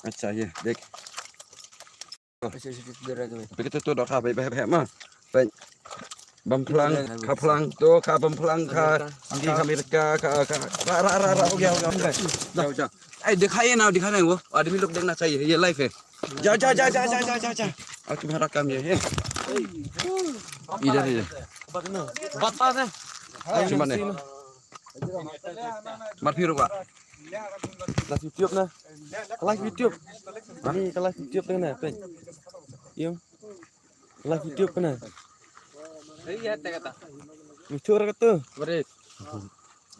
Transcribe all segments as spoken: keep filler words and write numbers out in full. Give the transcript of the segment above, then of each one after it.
Acha, ye, dek. Acha, acha, acha, acha, acha. Bek tu tu doh ka, bek, bek, bek, ma. Bek. Bam phlang, ka phlang tu, ka bam phlang, ka, ki ka Amerika, ka, ka, ra, ra, ra, ra, okay, okay, okay. Jao, jao. Eh, dikhai na, dikhai na, wo. Aadmi log dekhna chahiye, ye live hai. Ja, ja, ja. Aaj tumhara kaam ye hai. Idhar, idhar. Bata na. Ayo, sima ne. Mat phir wa. Live YouTube na. Live YouTube. Ni ka live YouTube na, pe. Yung. Live YouTube na. Mithu ra katu. Bari.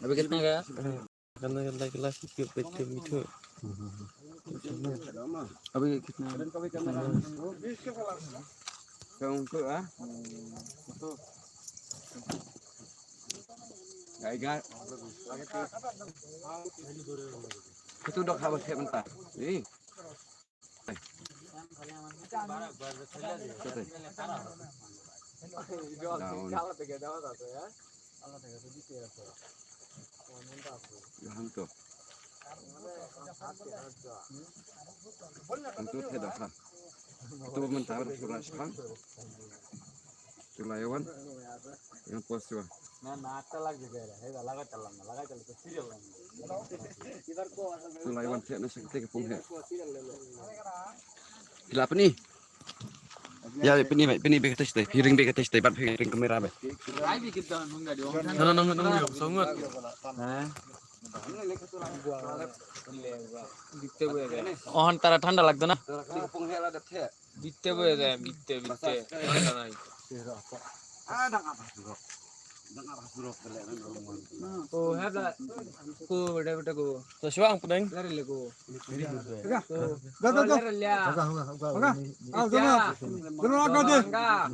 Abhi kitna ka? Kana ka live, live YouTube pe te mithu. Abhi kitna? Kaun ko, ah? Gai, gai. Itu dok haba the mynta. Eh. Down. Hangto. Hangto the da ha. Tu mynta ba sura shipang. Tu la ïa wan. Ïa pos tu. Na, na, ta lag jai. Hei, da laga chalan, laga chalan, serial lang. Tu la ïa wan the na shakti ka pung he. Phi la pyni. Ïa, pyni, pyni beit ka test te. Phi ring beit ka test te, bad phi ring kamera beit. Ai, beit kita nung da di ong. No, no, no, no, no, so ngut. Ha? Bitte boy. Oh, han tara thanda lagto na. Bitte boy, bitte, bitte. Thanda nai. Ah, dang apa surok? Dang apa surok, kele nang rumah. Oh, hebla. Ko, beda, beda ko. So, siwang pudeng. Lari le ko. Ko. Ga, ga, ga. Lari le. Ga, ga, ga. Ah, ga, ga. Ga, ga, ga.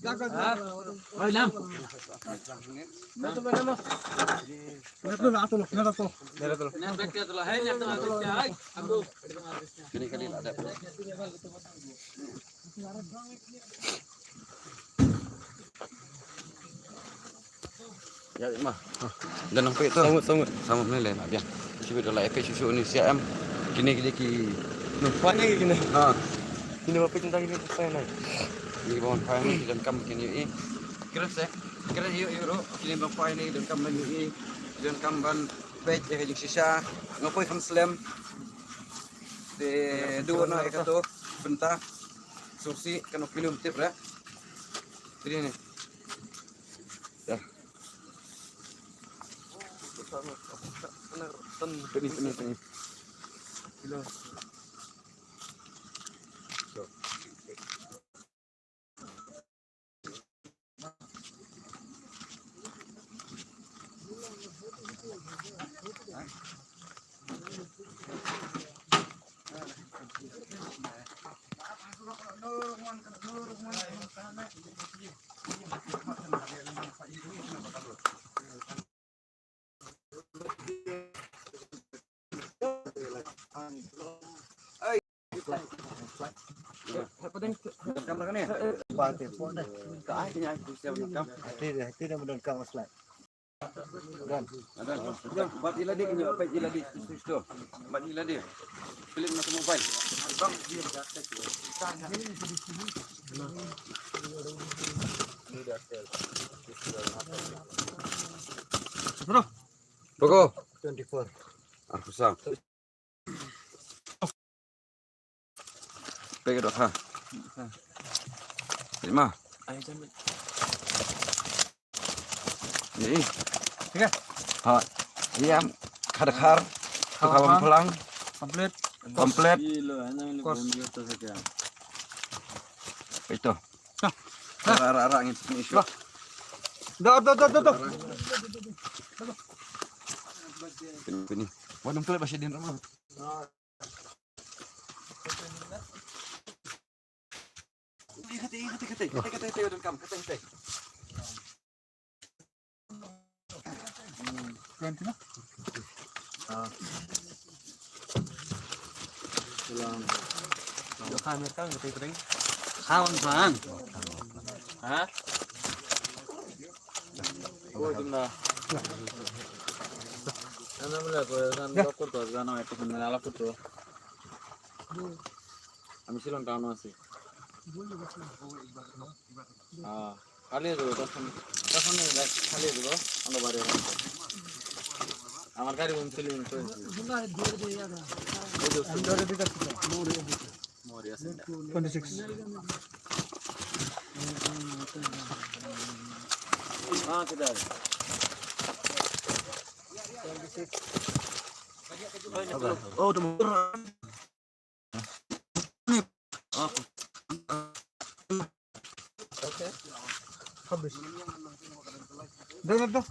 Ga, ga, ga. Ha? Oi, nam. Nama tu, nama. Nera tu lah, tu lah, nera tu. Nera tu lah. Nera tu lah. Hai, nera tu lah. Hai, aku. Kini kali lah ada. Ïa, ma. Dang nang peit to. Sangut, sangut. Sangut ne le, na biang. Shi bit la epe shu shu ni sia em. Kine kine ki. No, pa ni kine. Ha. Kine ba peit tang kine pa ni. Ni ba pa ni don kam kine i. Kren se. Kren ïa u ro. Kine ba pa ni don kam ni i. Don kam ban peit ïa ka jingshisha. Nga poi kham slem. Te duh na ïa kato bynta. Sursi kano kino tip ra. Te ne. Ya. Peni, peni, peni. Bat ila di, ila di, ila di. Bat ila di. Pelik mata mobile. Bro. Bro. Twenty-four. Ah, susah. Pega dot ha. Lima. Ni. Tiga. Ha. Iya. Khar khar. Tukar bam pelang. Komplit. Komplit. Kos. Itu. Ara ara ara ngin sini isu. Dah, dah, dah, dah, dah. Pini pini. Wan nang tulis bahasa din ramah. Ha? Oh, jumlah. Ana mula ko, kan, doktor tu, kan, itu kan, ala ko tu. আমি শিলং টাউনে আছি। হ্যাঁ, খালি হয়ে যাবো, তখন, তখন এই দেখ, খালি হয়ে যাবো, আমরা বাড়ি আসবো। আমার গাড়ি বন্ধ ছিল, এই তো। এই তো, টোয়েন্টি সিক্স। হ্যাঁ, সেটা। ও, তো ছাব্বিশ। দে, দে, দে।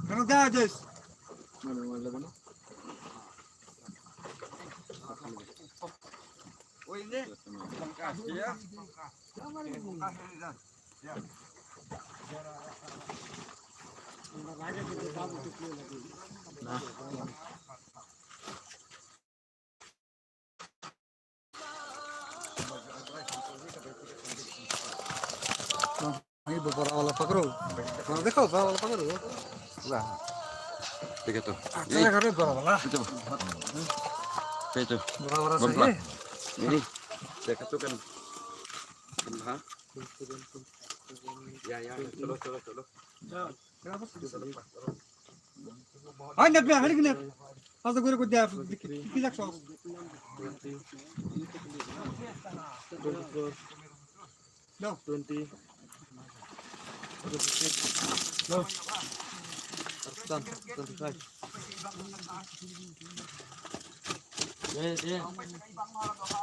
কেন যা যাস? ये बड़ा वाला पकड़ो। हाँ, देखो, बड़ा वाला पकड़ो। वाह। देखो तो। चला कर बड़ा वाला। Ito. Ito. Bora, bora, bora, bora. Ini. Teka tu kan. Kan, ha? Ya, ya, ya. Chalo, chalo, chalo. Hai, nat me, hai, nat. Asa gure ko dia, pilak so. No. Twenty. No. Twenty-five. Ye, ye.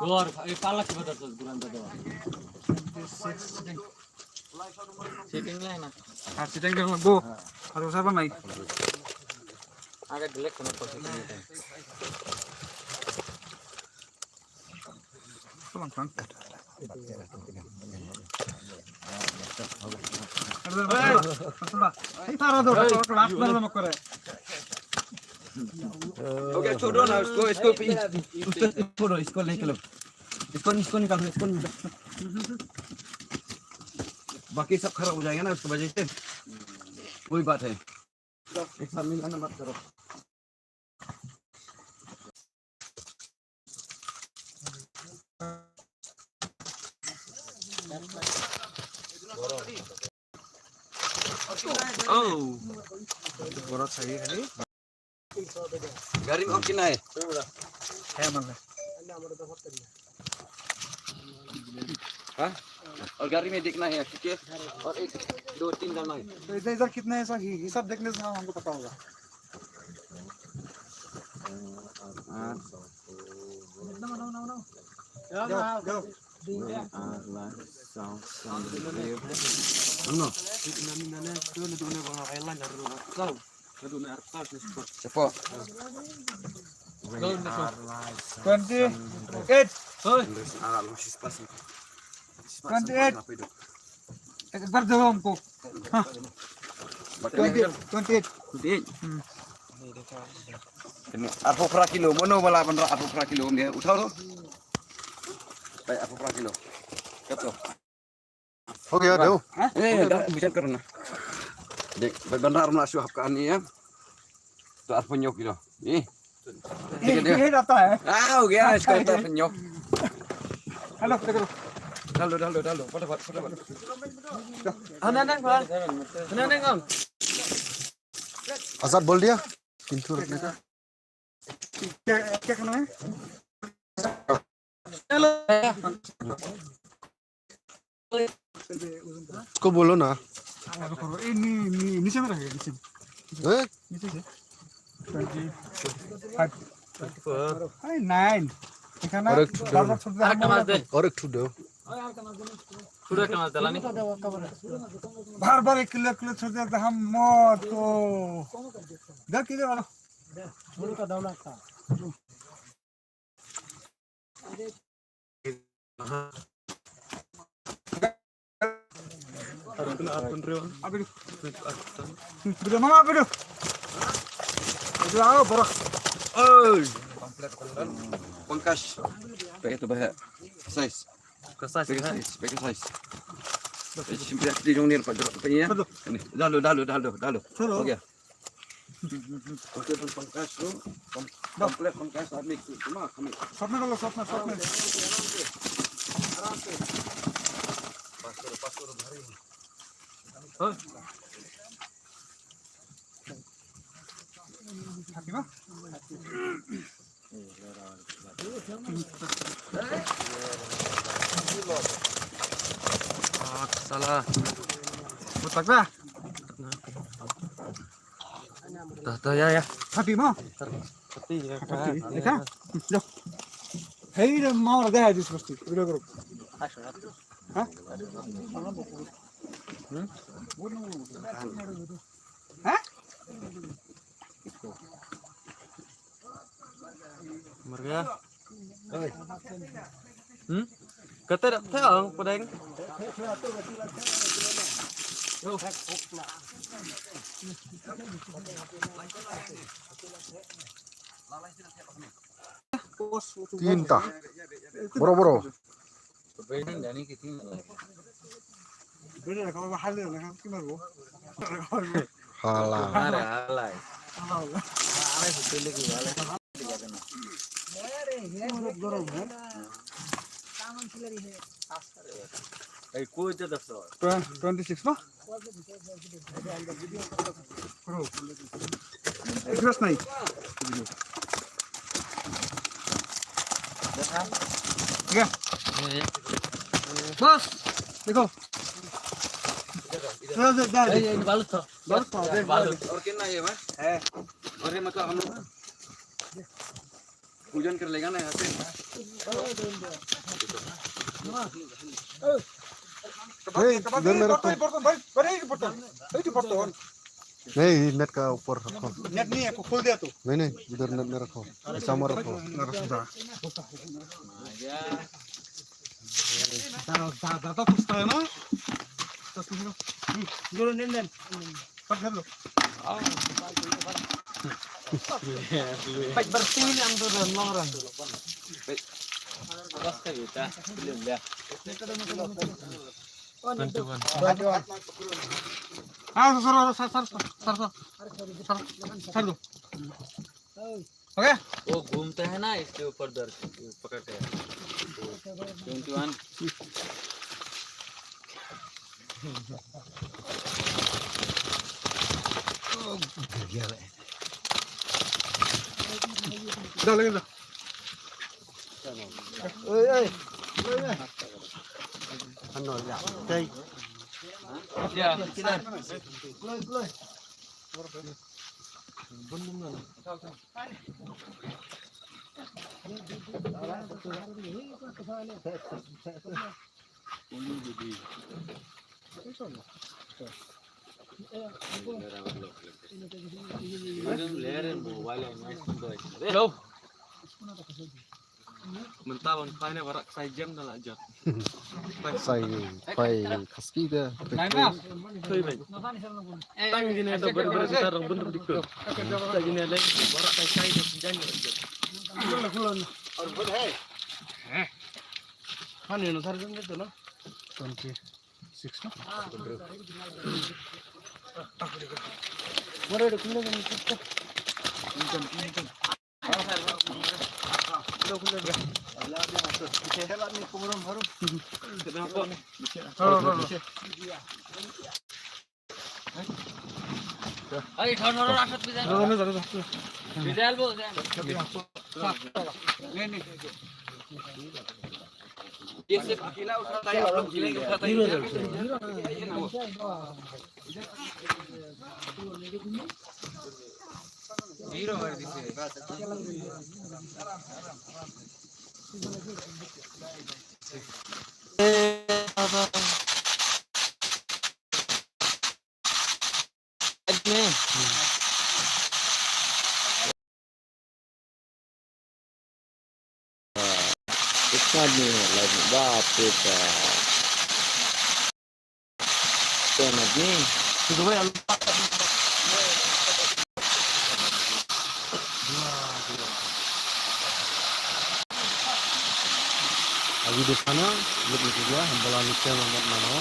Dua, eh, palak sebentar, sebulan tadi. Setting lah, nah. Ah, setting kan lagu. Harus apa, Mai? Agak jelek, kenapa setting itu? ओके, छोड़ो ना उसको, इसको, उसको छोड़ो, इसको लेके लो। इसको, इसको निकालो, इसको निकालो। बाकी सब खराब हो जाएगा ना उसकी वजह से। वही बात है। एक साथ मिलाना मत करो। Oh. गाड़ी में और कितना है? है मतलब। हाँ? और गाड़ी में देखना है, ठीक है? और एक, दो, तीन डालना है। तो इधर, इधर कितना है सर? हि-, हिसाब देखने से हम, हमको पता होगा। हाँ। जाओ, जाओ। Ano? Siapa? Twenty eight. Twenty eight. एक बार दो हमको। हाँ। Twenty eight, twenty eight। Twenty eight. Hmm. Arphew phra kilo, mano wala ban rah arphew phra kilo, uthao to. Bai, arphew phra kilo. Kato. हो गया, दो। हाँ? ए, ए, दा, विचार करो ना। देख, bai ban rah arphew phra kilo. तो arphew hynñiew kilo. Ih. ये, ये रहता है। Ah, हो गया, इसका तो arphew hynñiew. Hello, देखो। डाल दो, डाल दो, डाल दो, फटाफट, फटाफट। हाँ, नहीं, नहीं, हाँ। नहीं, नहीं, हाँ। आजाद बोल दिया, किंतु रखने का। क्या, क्या करना है? Hello। इसको बोलो ना। ए, नी-, नी-, नीचे में रखेगा, नीचे में। हैं? नीचे से। Twenty, twenty-five। Twenty-four। अरे, nine। देखा ना? और एक ठो दो। बार-बार छोड़ दे, और एक ठो दो। बार-बार एक किलो, एक किलो छोड़ दे, तो हम मौत को। दो किलो वाला। Pangkas. Pakai tu banyak. Size. Pakai size, pakai size. Simple di jong ni, Pak. Ini. Dah lu, dah lu, dah lu, dah lu. Okey. Oke, pun pangkas tu. Pang-, komplit pangkas, ambil tu. Cuma kami. Sopne dulu, sopne, sopne. Aram se, aram se. Aram se. Pas dulu, pas dulu, hari. Hah? Hati mah? Ah, salah. Putak dah. Dah, dah, ya, ya. Hati mah? Hati, ya, hati. Ya, kan? Dah. Hei, dah mau dah habis pasti. Udah, bro. Hah? Hmm? Hah? Murga. Hmm? Kata dah tahu pudeng. Tinta. Boro boro. Hala. Twen-, twenty six, no? Express nahi. Bas, dekho. Balut tha. Balut tha, dekh, balut. और कितना ये है? है। और ये मतलब हम लोग पूजन कर लेगा ना यहाँ से। Hey, इधर में रखो। नहीं, net का ऊपर रखो। Net नहीं है, खोल दिया तो। नहीं, नहीं, इधर net में रखो। ऐसा मत रखो। Ah, sar, sar, sar, sar, sar. Sar, sar. Okay? वो घूमता है ना, इसके ऊपर दर, पकड़ के। Twenty one. Dah, lagi dah. Oi, oi. Ano ya? Tay. Ya, sila. Kloi, kloi. Hello. Mynta ban phai ne barak sai jem da la jot. Sai phai khaski da. Nai ma. Sai bai. Tang gine da ber ber kita rong bun dik tu. Sai gine le barak sai sai da jem da la jot. Aur bun hai. Hani no sar jem da na. Twenty six no. Mare de kunde ni six. इतना नहीं है, लाइफ में, बाप रे बाप। तो नदी। अभी देखा ना, ये देखिए, हम बोला नीचे में मत मानो।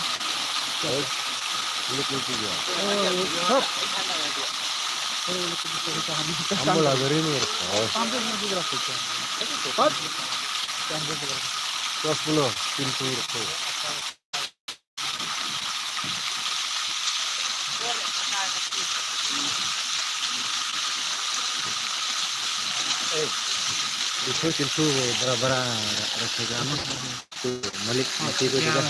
ये देखिए। Ambul agari ni. Pas pulo, pintu itu. Itu pintu bara-bara rasa jama. Malik mati ko juga.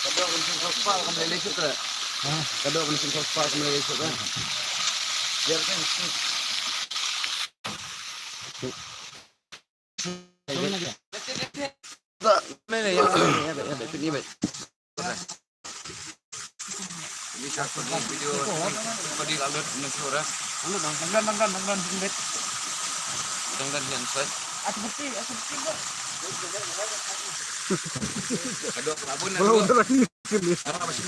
Kadok ban sngewsih khospa kam lei lei suk ka. Kadok ban sngewsih khospa kam lei lei suk ka. Biar kan. Ini satu video, video tadi lalu mensyur, eh. Dang don, dang don, dang don, dang don. Dang don, yan, say. Kadok labun, dang don.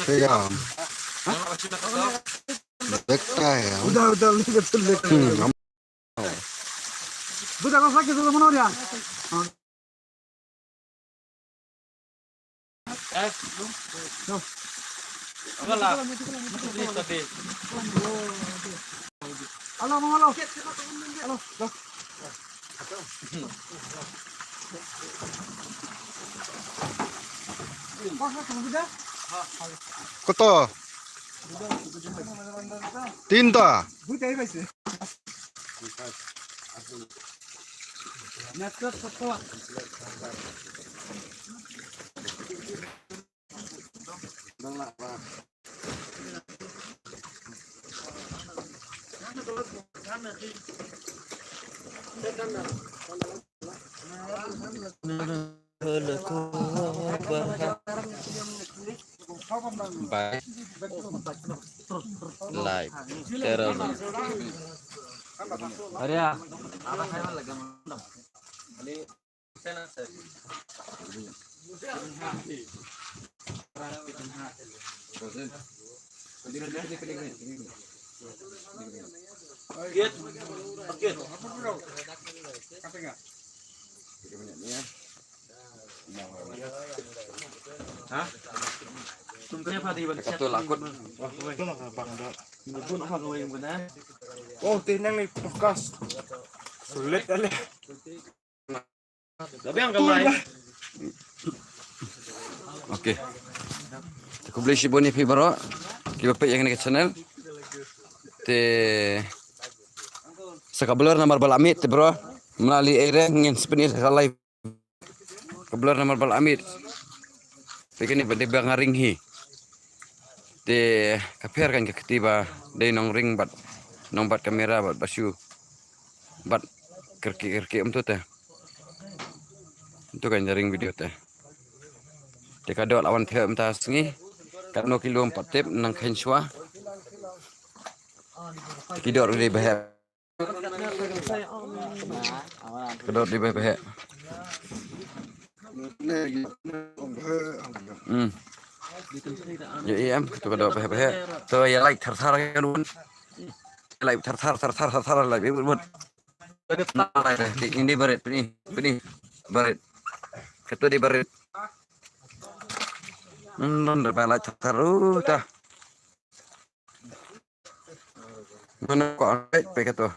Pegam. Bektai. Udah, udah, udah, udah. Hmm. Buta ko sakit sudah menor ya. Eh, no. Wala. Tadi, tadi. Halo, halo. Halo, halo. Koto. Tinta. Bye. Live. Terus. Arya. Ha? Tum kaya pati ban. Kato lakut. Bang da. Ni pun apa kau yang benar? Oh, tinang ni fokus. Sulit kali. Tapi yang kau lain. Okay. Te khublei shibun ïa phi baroh kiba peit ïa kane ka channel. Te sa ka blur namar ba la miet te baroh. Mla li ei re ngin spin ïa ka live. Ka blur namar ba la miet. Te kane ba dei ba nga ring hi. Te ka pher kan ka kti ba dei nong ring bad nong bat kamera bad ba shu bat kyrkieh kyrkieh um tu te. Tu kan jaring video te. Te ka dok la wan pher mynta sngi. Katno ki lum pat tip nang khein shwa. Ki dok ruh dei ba heh. Ka dok dei ba heh. Hmm. Ïa em tu ka dok ba heh ba heh. Tu ïa like thar thar kan un. Like thar thar thar thar thar thar like bud bud. Ini barit, ini, ini barit. Katu di barit. Hmm, dah balik thar thar uh ta. Mana kau ambil pe katu?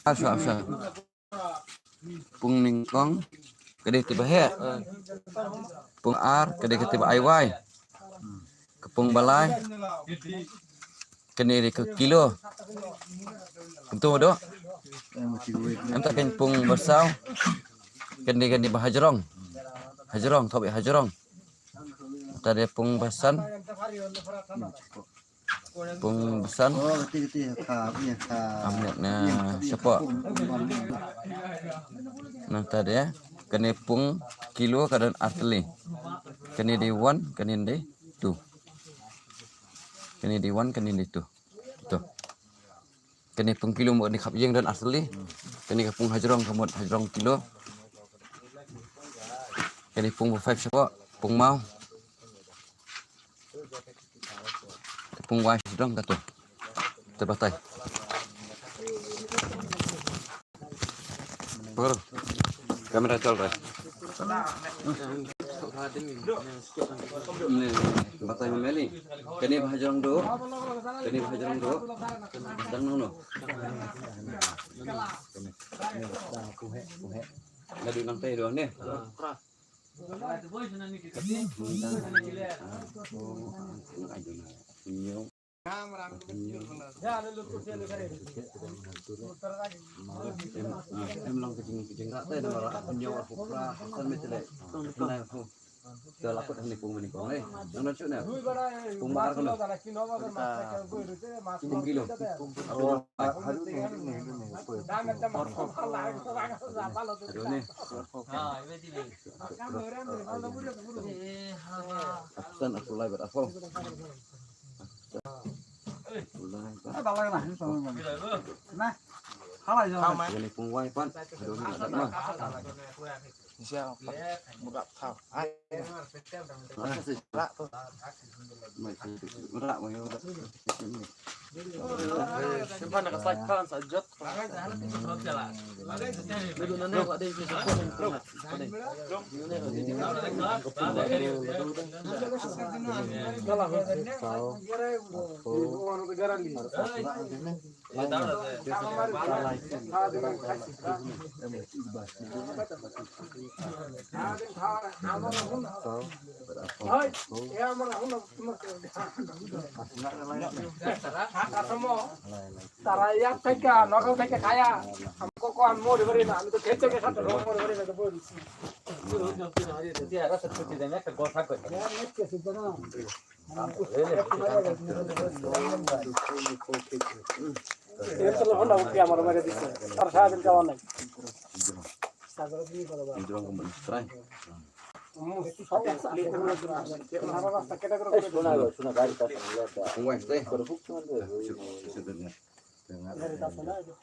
Asa, asa. Pung nyngkong ka dei kti ba heh. Pung ar ka dei kti ba ai wai. Ka pung ba lai kane dei ka kilo. Kumtu dok. Anta kan pung ba saw kane kane ba hajrong. Hajrong, thobi hajrong. Anta dei pung ba san. Pung ba san. Oh, kati, kati, ka, ïa, ka. Amnet na shapoh. Nangta de kane pung kilo ka don artylli. Kane dei one, kane dei two. Kane dei one, kane dei two. Tu. Kane pung kilo mut ne khap ïing don artylli. Kane ka pung hajrong ka mut hajrong kilo. Kane pung ba five shapoh, pung maw. Pung wai sdang katu. Te batai. Pukor. Kamera chal raha hai. Ni, batai ma Meli. Kane ba hajrong duh. Kane ba hajrong duh. Dang nangno? Naduh nangtai duh ne. Em long ka jing, ka jingrat te, namar la pynïaw arphew phra percent me te leh. Te la kut ha nyngkong, nyngkong eh. Nang nang shu ne. Pung mar kano. Pung kilo. Aduh ne. Percent arphew lai bad arphew. Arphew lai bad. Ini pung wai pan. Aduh ne. Siapa? Murah tau. Ai. Rak tu. Rak, rak. Simpan dekat slide kan, sajot. Tara yak theka, nokal theka kaya. Amko ko am mo de bari na, ami to kheto ke sath mo de bari na to bol.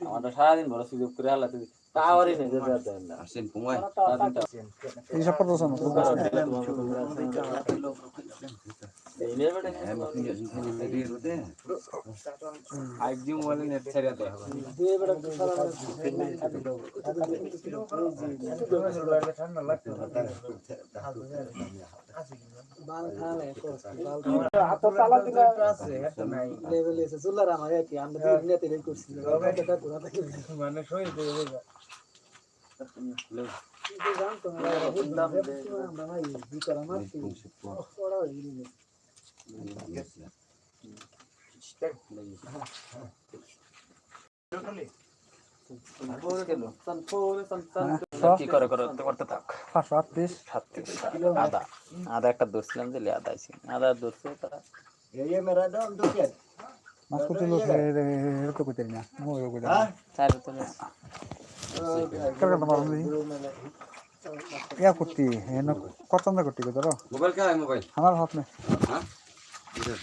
Ada sarin baru sibuk kira lah tu. Tawari ne, jada, jada. Asin pungwai. Ini siapa tuh sama? Ini apa deh? Em, aku nggak suka yang tadi itu deh. Aji mulai net saya deh. Bang, tha le, ko, bang, tha. Ato tala tina. Level ese sulla rama ya ki, anda di dunia tidak ikut sih. Mane soi itu ya. Itu bang, tuh, bang, bang, ayo, di kolam api. Orang ini nih. কি করে করে করতে থাক। পাঁচশো আটত্রিশ। সাতত্রিশ। আদা। আদা একটা ধরছিলাম যে আদা আছে। আদা ধরছে তারা। মাছ করতে লোক, এ, এ, এ, এ, তো করতে না। ও, এ, করতে না। হ্যাঁ? চার তো না। কার কার মারুন দি? ইয়া করতে, এ, না, করতাম না করতে, ধরো। মোবাইল কা হ্যায় মোবাইল? আমার হাত মে। হ্যাঁ? ইধর।